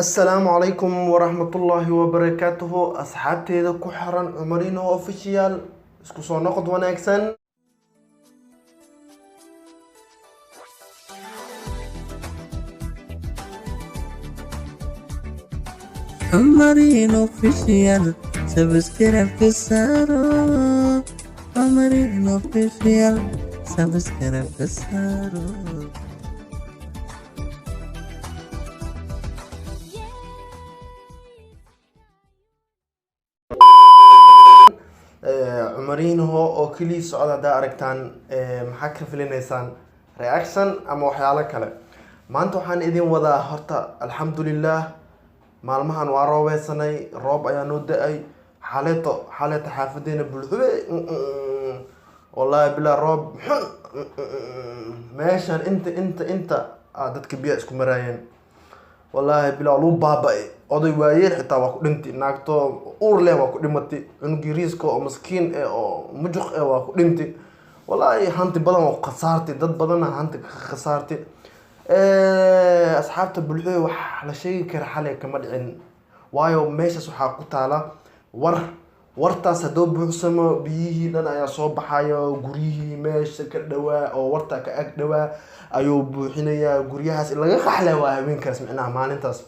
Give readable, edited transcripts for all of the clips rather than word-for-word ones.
Asalaamu calaykum waraxmatullaahi wabarakaatuhu. Asxaabteeda ku xiran Cumarino Official, isku soo noqod wanaagsan. Cumarino Official, subscribe saaro. Cumarino Official, subscribe saaro. Cumarino oo keliya socda haddaa aragtaan, maxaa ka filinaysaan? Reaction ama waxyaalo kale? Maanta waxaan idin wadaa, horta alxamdulilah, maalmahan waa roobeysanay, roob ayaa noo da-ay. Xaleeto xaleeto xaafadeena Bulxube, wallahi bilaa, roob xun meeshan inta dadka biyaha isku maraayeen. Wallaahi bilaa, lagu baaba-ay. Oday waayeel xitaa waa ku dhinti, naagto uur leh waa ku dhimatay, cunug yariiska oo maskiin eh oo mujuq eh waa ku dhinti. Wallaahi hanti badan waa ku khasaartay, dad badanna hanti ka khasaartay. Asxaabta Bulxooy, wax la sheegi kara xalay kama dhicin, waayo meeshaas waxaa ku taala war. Wartaas haddoo buuxsamo, biyihii dhan ayaa soo baxayo. Guryihii meesha ka dhawaa oo warta ka ag dhawaa ayuu buuxinayaa. Guryahaas in laga qaxle waa habeenkaas, micnaha maalintaas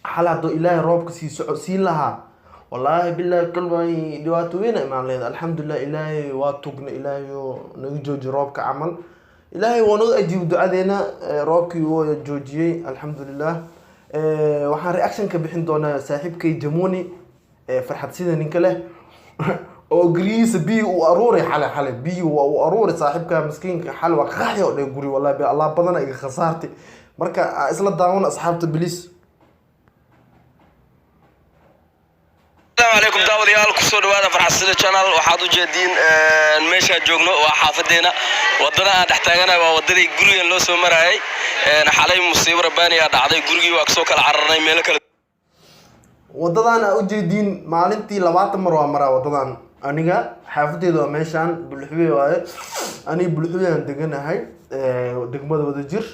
xal. Haddoo Ilaahay roobka sii soco siin lahaa, wallaahi bilaahi kalwaay, dhibaato weyn imaan leed. Alxamdulilah, Ilaahay waa tugna, Ilaahay oo naga jooji roobka camal. Ilaahay waa naga ajiib ducadeena, roobkii wuu joojiyey, alxamdulilah. Waxaan reaction ka bixin doonaa saaxiibkay Jamoni, farxad sida ninka leh oo guryihiisa biyi uu aruuray xale. Xale biyi waa uu aruuray saaxiibka miskiinka. Xale waa qaxi oo dhay guri. Wallahi allah badana iga khasaartay. Marka isla daawana asxaabta, please. Asalaamu calaykum daawadayaal, kusoo dhawaada Farxadsida Channel. Waxaad u jeediin meeshaan joogno waa xaafadeena. Wadada aan dhex taaganahay waa wadadii gurigan loo soo marayay. Xalay musiibo rabbaani aa dhacday. Gurigii waa kasoo kala cararnay meelo kala Wadadan aa ujeediin maalintii 20 mar waa maraa wadadan. Aniga xaafadeeda waa meeshaan, Bulxube waaye. Aniga Bulxube aan deganahay, degmada Wadajir.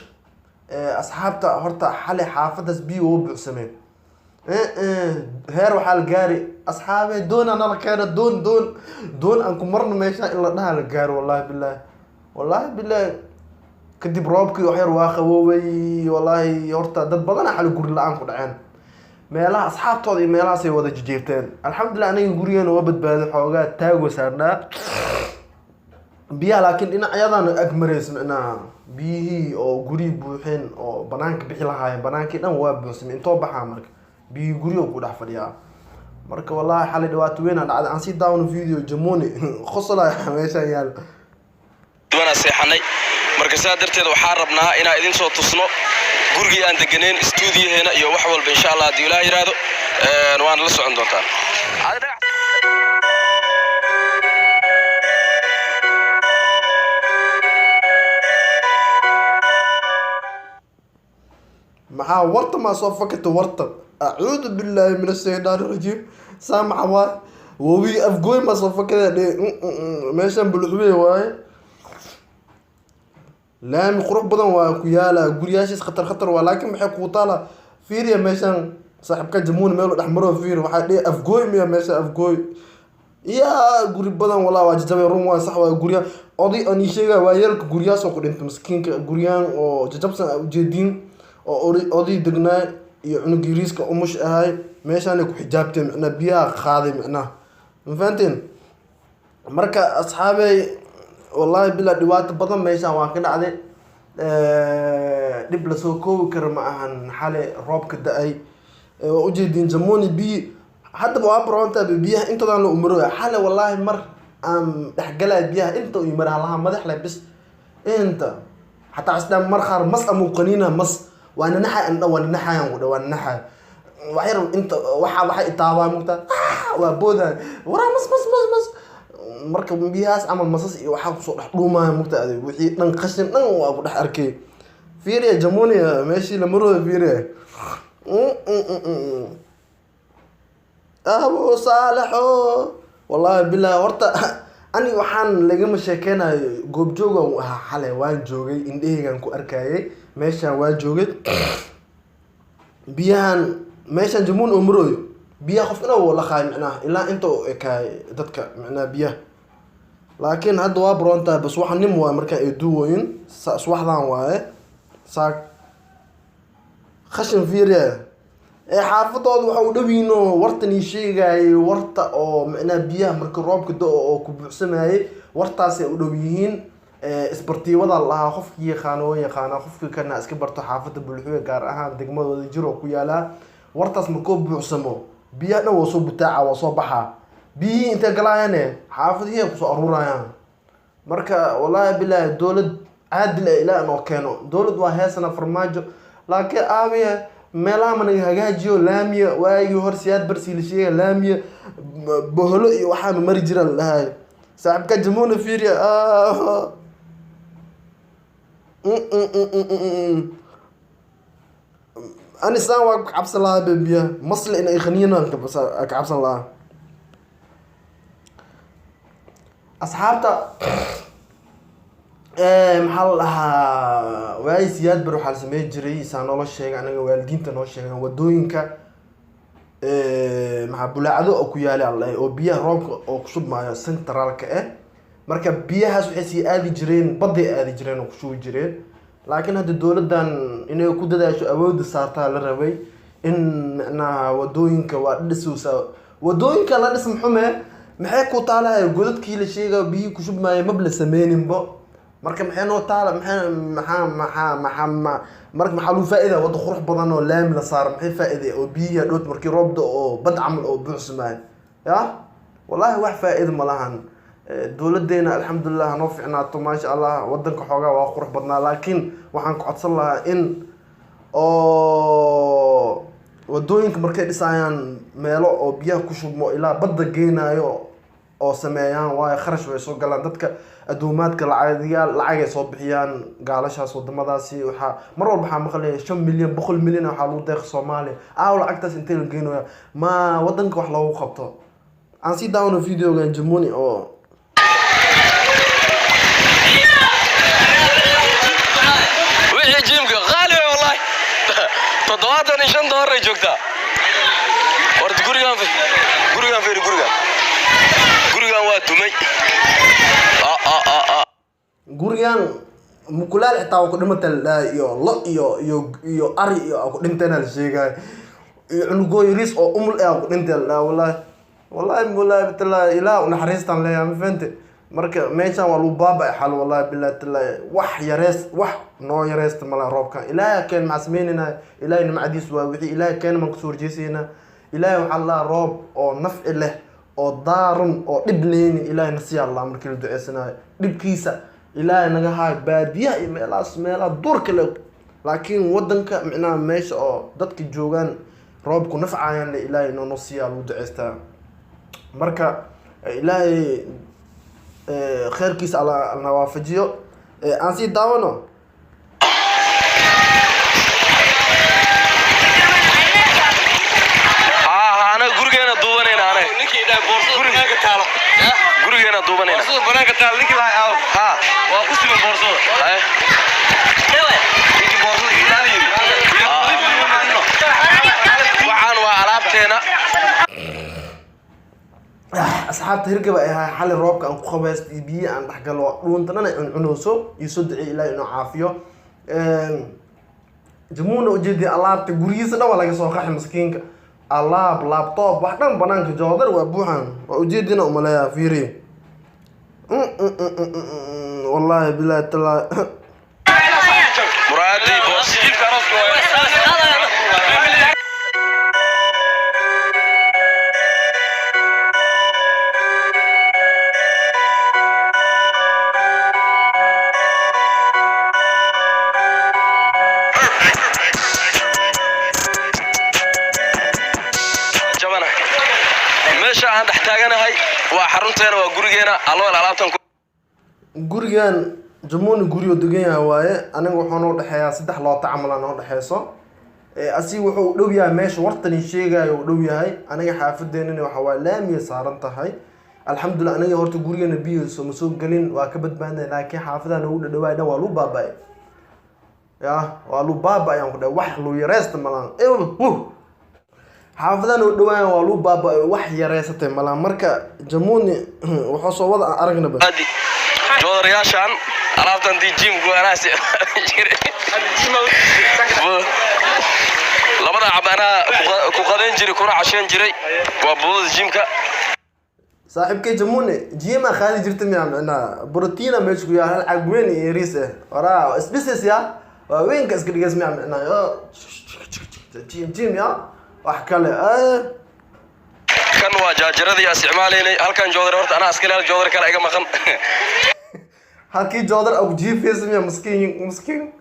Asxaabta, horta xalay xaafadaas biyo uga buuxsameen. Heer waxaa la gaari, asxaabe, doon nala keena, doon doon doon aan ku marno meesha in la dhaha la gaaro. Wallahi bilaahi, wallahi bilaahi, kadib roobkii wax yar waa qaboobay. Wallaahi horta dad badana xalay guri la-aan ku dhaceen, meelaha asxaabtooda iyo meelahaasay wada jijiirteen. Alxamdulilah, aniga gurigeena waa badbaaday, xoogaa taagoo saarnaa biyaha, laakiin dhinacyadan ag maraysa, micnaha biyihii oo gurihii buuxeen oo banaanka bixi lahaayeen, banaankii dhan waa buuxsamay. Intoo baxaa marka biyihii guryo ku dhex fadhiyaa. Marka wallaahi xalay dhibaato weyn aa dhacday. Aan sii daawano video Jamoni qosolaya meeshaan yaal. Duwanaa seexanay. Marka saa darteed waxaan rabnaa inaan idin soo tusno gurigii aan deganeen, stuudiyaheena iyo wax walba, insha Allah, haddii Ilaah yidhaahdo. Waana la socon doontaan. Maxaa warta maa soo fakata warta? Acuudu billaahi min ashaytaan rajiim. Saamaxa waay, wowi Afgooy maa soo fakada dhe. Meeshan Bulxube waaye, laami qurux badan waa ku yaala, guryaashiis khatar khatar waa, laakiin maxay kuu taala? Fiiriya meeshan saaxiibka Jamuun meel dhex maro. Fiiri, waxaa dhihi Afgooy miya meesha? Afgooy yaa guri badan walaa waa jajabay. Run waa, sax waa. Gurya oday aan ii sheegaya, waa yeelka guryahaas oo ku dhintay miskiinka. Guryaan oo jajabsan aa ujeediin oo oday degnaay iyo cunug yariiska umush ahay meeshaanay ku xijaabteen, micnaha biyaha qaaday, micnaha ma fahanteen? Marka asxaabey, wallahi bilaa, dhibaato badan meeshaan waa ka dhacday. Dhib lasoo koobi kara ma ahan xalay roobka da-ay. Waa ujeediin Jamoni biyi haddaba waa baroontaa biyaha intoodan la umarooya. Xalay wallaahi mar aan dhexgalaya biyaha inta u yimara halaha madax leh bis inta xataa isdhaa mar qaar mas amuu qaniina mas waa nanaxay andha, waa nanaxayan ku dha, waa nanaxay wax yar inta waxa waxay itaabaa mugtaa, waa booday waraa mas mas mas mas. Marka biyahaas camal masas iyo waxaa kusoo dhex dhuumaya mugta adig, wixii dhan qashin dhan waa ku dhex arkay. Fiiriya Jamonia meeshii la marooda, fiiriya. Abu Saalaxo, wallahi bilahi, horta ani waxaan lagama sheekeynayo, goobjoogan u ahaa xalay, waan joogay, indhaheygaan ku arkayay, meeshaan waan joogay. Biyahan meeshan Jamuun oo marooyo, biyaha qof ina wuu laqaay micnaha ilaa inta u ekaay dadka micnaha biyaha. Laakiin hadda waa baroon tahay, bas waxa nim waaye marka ay duuwayin subaxdan waaye saak khashin fiiriya ee xaafadooda waxa u dhowiino wartan ii sheegayay, warta oo micnaha biyaha marka roobka do-o oo ku buuxsamayay, wartaasay u dhow yihiin. Isbartiibada lahaa, qofkii yaqaano oo yaqaana, qofkii kana iska barto xaafadda Bulxuwe, gaar ahaan degmadooda jir oo ku yaalaa. Wartaas markuu buuxsamo, biyaha dhan waa soo butaaca, waa soo baxaa. Biyihii intay galaayane xaafadihii ay kusoo aruurayaan. Marka wallaahi bilaahi, dowlad caadil ah ilaah inoo keeno. Dowlad waa heesana Farmaajo, laakiin aabiye meelaha managa hagaajiyo laamiya. Waagii hor Siyaad Barsii la sheegaya laamiya boholo iyo waxaana mari jira la dhahay. Saaxiibka Jamuna fiiriya. Ani saan waa ka cabsan lahaa be, biyaha masle in ay khaniinaan ka cabsan lahaa. Asxaabta, maxaa la dhahaa, waagi Siyaad Bar waxaa la sameyn jiray, saa noola sheegay anaga waalidiinta noo sheegan, wadooyinka maxaa bulaacado oo ku yaala alla oo biyaha roobka oo ku shubmaayo centraalka ah. Marka biyahaas waxay sii aadi jireen badday aadi jireen oo ku shubi jireen. Laakiin hadda dowladdan inay ku dadaasho, awoodda saartaa la rabay in micnaha wadooyinka waa dhisaysa. Wadooyinka la dhis muxume, maxay ku taalahay godadkii la sheegayo biyihii ku shubmaayo mab la sameyninbo. Marka maxay noo taala, maxay maxaa maxaa maxaa ma marka maxaa lagu faa'iida waddo qurux badan oo laami la saaro? Maxay faa'iide oo biyihii hadhowt markii roob da oo bad camal oo buuxsamaayo? Ya wallahi wax faa'iido ma lahan. Dowladeena alxamdulilah hanoo fiicnaato, maasha Allah. Wadanka xoogaa waa qurux badnaa, laakiin waxaan ku codsan lahaa in oo wadooyinka markay dhisayaan meelo oo biyaha ku shubmo ilaa badda geenaayo oo sameeyaan, waayo kharash way soo galaan dadka aduumaadka, lacagyaal lacagay soo bixiyaan gaalashaas wadamadaasi. Waxaa mar walba waxaa maqlaya 5 milyan, 100 milyan waxaa lagu deeqa Soomaaliya. Aaw lacagtaas intee la geenaya? Ma wadanka wax loogu qabto? Aan sii daawano videogan Jamuni oo Wixii gymka qaali wey wallahi, $75 ay joogtaa. Horta gurigaan gurigaan fiiri, gurigaan gurigaan waa dumay. Ah, ah, ah, ah. Gurigan mukulaal xitaa waa ku dhimata la dhahay, iyo lo iyo ari iyo aa ku dhinteena la sheegay, iyo cunugoo yariis oo umul ah ku dhintay la dhahay. Wallahi wallahi wallahi tallahi, ilaah u naxariistaan leeyahay, ma fahante? Marka meeshan waa lagu baaba'ay xal, wallahi billahi tallahi. Wax yarees, wax noo yareesta malaha. Roobkan Ilaahay keen, maxaa sameynayna? Ilaahay nimcadiis waa wixii Ilaahay keen maan kasoo horjeesaynaa. Ilaahay waxaa la dhahaa roob oo nafci leh oo daaran oo dhib leynin Ilaahay nasiya Allah. Markii la duceysanayo dhibkiisa Ilaahay naga haayo baadiyaha iyo meelahaas, meelaha duurka leh. Laakiin wadanka micnaha meesha oo dadka joogaan roobku nafcayaan le Ilaahay inoo noo siiyaa lagu duceystaa. Marka Ilaahay kheyrkiisa alla na waafajiyo. Aan sii daawano. Haa haa, anaga gurigeena duubanayna, anaga Ninkii dhahay boorsada banaanka taalo. Gurigeena duubanayna. Boorsada banaanka taalo ninkii lahaa aaw. Haa. Waa ku siman boorsada. Haye. Ninkii boorsada ilaali yiri. Waxaan waa alaabteena. Asxaabta, hirgaba ay ahay xali roobka aan ku qabaysto iyo biyihi aan dhexgalo, dhuunta dhan ay cuncunayso iyo soo duceey Ilaahay inuu caafiyo. Jamuuna ujeediya alaabta guryihiisa dhan waa laga soo qaxay maskiinka. Alaab, laptop, wax dhan banaanka joodar waa buuxan, waa ujeedina umaleeyaa. Fiiri, wallahi billahi tallahi. Muraayadii boors. Jiifka arooska waaye. Jabana meesha aan dhex taaganahay waa xarunteena, waa gurigeena alool alaabtan ku Gurigan Jamuuni guryo degan yahay waaye. Aniga wuxuu noo dhexeeyaa saddex loota camal aa noo dhexeyso. Asiga wuxuu u dhow yahay meesha wartani sheegayo u dhow yahay. Aniga xaafadeenana waxa waa laamiya saaran tahay, alxamdulilah. Aniga horta gurigana biyo ma soo gelin, waa ka badbaadnay, laakiin xaafadaha noogu dhadhawaay dhan waa lagu baaba'ay. Ya waa lu baaba ayaan ku dhahay, wax lu yareysta malaan. Wuh, xaafadan u dhawaan waa lu baaba, wax yareysatay malaan. Marka Jamuni wuxuu soo wada aan aragnaba. Adi joodarayaashan alaabtan dii gym-ku anaa isticmaali jiray. Labada cab anaa ku qadayn jiray kuna cashayn jiray, waa budada gym-ka. Saaxiibkay Jamune gym aa qaadi jirta miyaa? Micnaha brotiina meesha ku yaal, hal cag weyn iyo yariis ah, waraa isbisis ya waa weynka iska dhigays miyaa? Micnaha yo gym gym ya wax kale eh. Kan waa jaajaradii aan isticmaalaynay. Halkan joodari horta anaa iska leh, joodari kale iga maqan. Halkii joodar au jiifaysa miya? Maskiin, maskiin,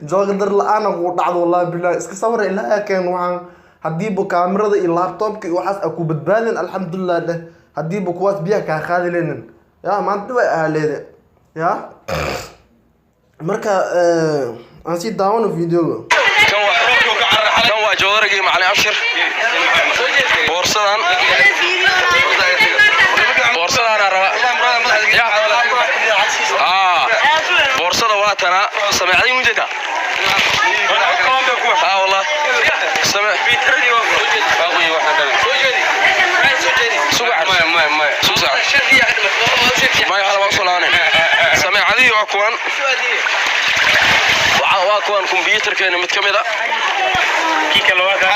joodar la-aan kugu dhacdo. Wallahi billahi, iska sawir ilaaha keen. Waxaan haddiiba kaamirada iyo laptop-ka iyo waxaas a ku badbaadin, alxamdulilah dheh. Haddiiba kuwaas biyaha kaa qaadi leynin ya maanta dhib ay ahaaleede ya. Marka aan sii daawano video-ga. Kan waa joodarigii macalin Abshir. Boorsadan, boorsadaanaa raba ya. Boorsada waa tana. Sameecadii mujeeda ha, wallah same sugac sugac may hala waa usoo laabanen. Sameecadihii waa kuwan, waa kuwan. Kombiyuutarkeena mid ka mid a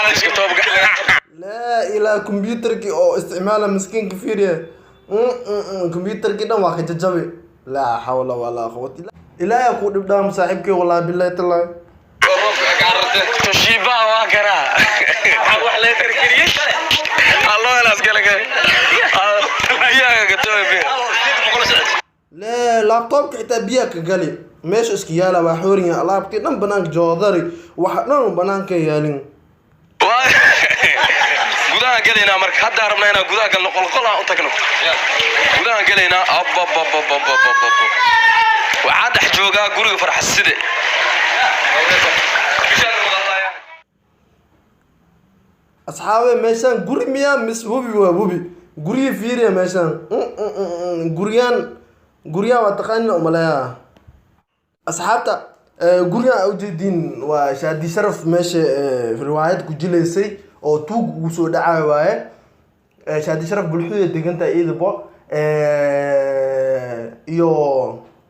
desktop-ka. Laa ilaa computerkii oo isticmaala miskiinka fiiriya. Computerkii dhan waa ka jajabi. Laa xawla walaa quwata illa. Ilaahay ku dhib dhaam saaxiibkay, wallahi billahi tallahi. Toshiba waa karaa allo ilaas kale biyaha gatooy biya. Lee laptop-ka xitaa biyaha ka gali, meesha iska yaala waa xoorinya. Alaabtii dhan banaanka, joodari waxa dhan banaanka yaalin. Gudahaan gelaynaa. Marka haddaa rabnaa inaan gudaha galno, qolqol aan u tagno. Gudahaan gelaynaa. Ababababababab, waxaa dhex joogaa guriga Farxaside. Asxaabe, meeshaan guri miyaa mis webi? Waa webi. Guryi fiiriya meeshaan. Guryaan, guryaan waa taqaanina umaleeyaa asxaabta. Gurigan aa ujeediin waa Shaadi Sharaf meesha riwaayad ku jilaysay oo tuug ugu soo dhacayo waaye. Shaadi Sharaf Bulxuya degantahay iyadabo iyo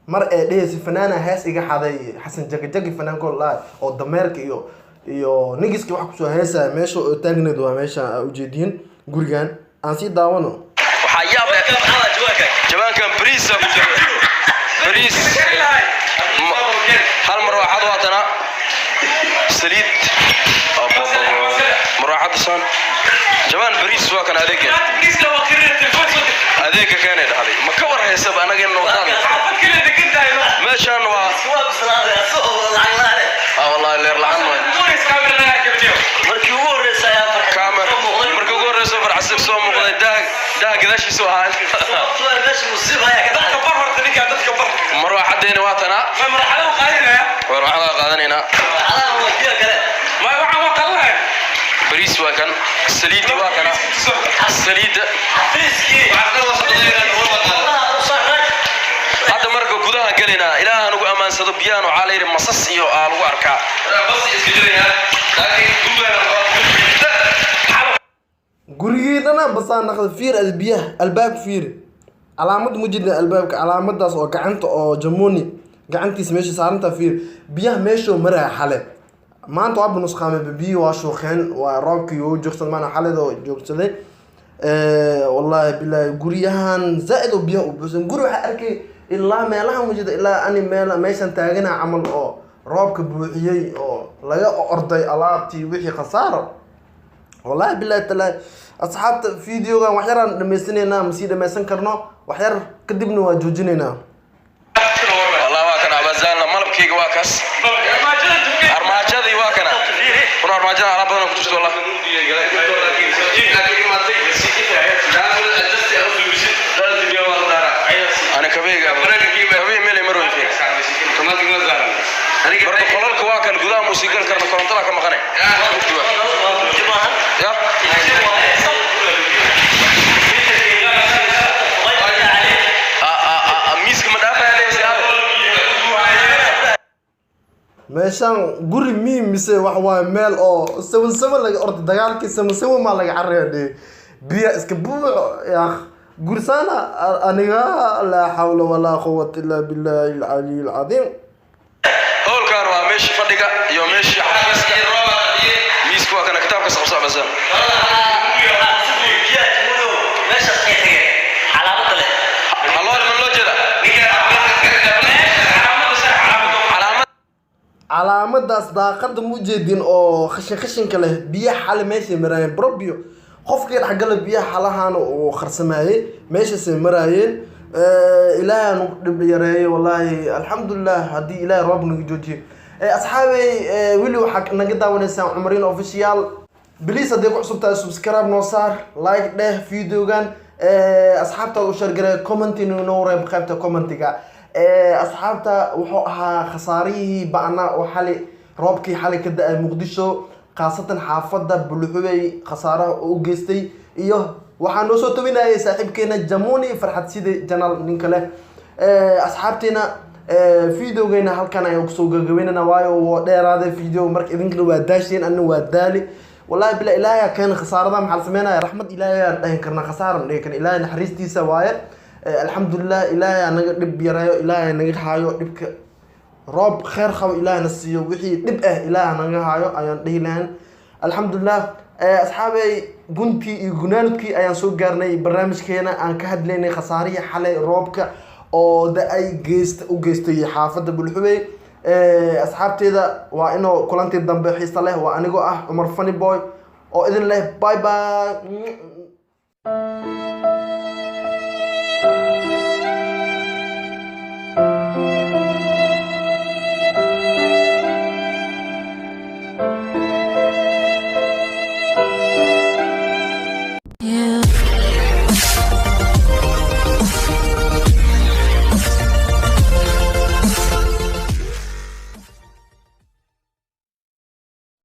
mar ee dhehaysa fanaana hees iga xaday, Xasan Jagajagi fanaankoo lahay oo dameerka iyo nigiska wax kusoo heesaya, meesha oo taagneed waa meesha aa ujeediin gurigan. Aan sii daawano. Waxaa yaab leh jawaankan bariisa ku jiro, bariis hal marwaaxad waatana, saliid marwaaxadda saan, jawaan bariis waa kan. Adeega, adeega keenay dhahday, ma ka war haysaba anaga in noqdaan meeshaan waa wallahi leer la'aan waay. Markii ugu horreysay ayaa farxad Kamer soo muuqday. Markii ugu horeysa farxasib soo muuqday, daah gadaashiisu ahaa. Sababtoo ah meesha musiiba ayaa ka dhacday. Marwaaxadeena waa tanaa, marwaxadaa qaadanaynaa. Calaam waa biyo kale. Bariis waa kan, saliidi waa kana, saliidda. Xafiiskii. Xoolaha u saaran. Hadda marka gudaha gelaynaa, ilaaha nagu ammaansado. Biyahan waxaa la yidhi masas iyo aa lagu arkaa. Gurigii dhana basaa naqda. Fiir ad biyaha albaabka, fiir calaamad mujidna albaabka, calaamadaas oo gacanta oo Jamuni gacantiis meesha saarantaa. Fiir biyaha meeshuu maraya xale. Maanta waaba nusqaamay, biyihii waa shuuqeen, waa roobkii wuu joogsaday maana xalida oo joogsaday. Wallahi billahi, guryahan zaaid oo biyaha u buuxsan. Guri waxaa arkay ilaa meelaha mujida, ilaa ani meel meeshan taagana camal oo roobka buuxiyey oo laga orday alaabtii wixii khasaaro. Wallahi billahi talaahi. Asxaabta, video-gan wax yaraan dhamaysanaynaa, ma sii dhamaysan karno, wax yar kadibna waa joojinaynaa. Wallah waa kana abazaalna, malabkayga waa kaas, armaajadii waa kana kuna, armaajada alaab badan oo ku jirto wallah. Ana kabeyga kabey meel mar weyn. Marka qolalka waa kan, gudaha muusigal karna, korontada ka maqanay. Mugdi maahan. Ya. Miiska ma dhaafaya leeyahay? Meesha. Meeshaan guri mii mise wax waaye? Meel oo 7-7 laga orda, dagaalkii 7-7 maa laga carraya dhe, biya iska buuxo yaa gurisaana aniga. Laa xawla walaa quwata illaa billahi alcaliy alcadiim. Howlkan waa meeshii fadhiga iyo meeshii xafiiska. Miiska waa kana, kitaabka sabsabasa. Meeshaas ay tageen calaamada leh. Haloo ma loo jeeda calaamad? Calaamadaas daaqada ma ujeedin oo khashin khashinka leh. Biyaha xale meeshay maraayeen brobio, qofkii dhexgala biyaha xalahaana uu kharsamaayey, meeshaasay maraayeen. Ilaahay aan dhib yareeyo wallaahi. Alxamdulilah haddii Ilaahay roob naga joojiyo. Asxaabey, weli waxaa naga daawanaysaan Cumariin Official. Please, haddii ku cusub tahay, subscribe noo saar, like dheh videogan, asxaabtaada u share garee, comment noo reeb qaybta commentiga. Asxaabta, wuxuu ahaa khasaarihii ba'na oo xali roobkii xali ka da-ay Muqdisho, khaasatan xaafadda Bulxubey, khasaaraha oo u geystay. Iyo waxaa noo soo tobinayay saaxiibkeena Jamuni Farxad Side channel ninka leh. Asxaabteena, videogeena halkan ayaan kusoo gagabeynana, waayo waa dheeraaday video. Marka idinkana waa daasheen, anna waa daali wallahi. Bila Ilaahay keena khasaarada, maxaa la sameynaya? Raxmad Ilaahay aan dhahin karnaa, khasaara ma dhihi karna. Ilaahay naxariistiisa waaye. Alxamdulilah, Ilaahay aa naga dhib yareeyo, Ilaahay naga haayo dhibka. Roob kheer qabo Ilaahay na siiyo, wixii dhib ah Ilaahay naga haayo ayaan dhihi lahayn. Alxamdulilah. Asxaabey, guntii iyo gunaanudkii ayaan soo gaarnay barnaamijkeena aan ka hadlaynay khasaarihii xalay roobka oo da-ay geyst u geystay xaafadda Bulxubey. Asxaabteeda, waa inoo kulantii dambe xiisa leh. Waa anigoo ah Cumar Funny Boy oo idin leh bye bye.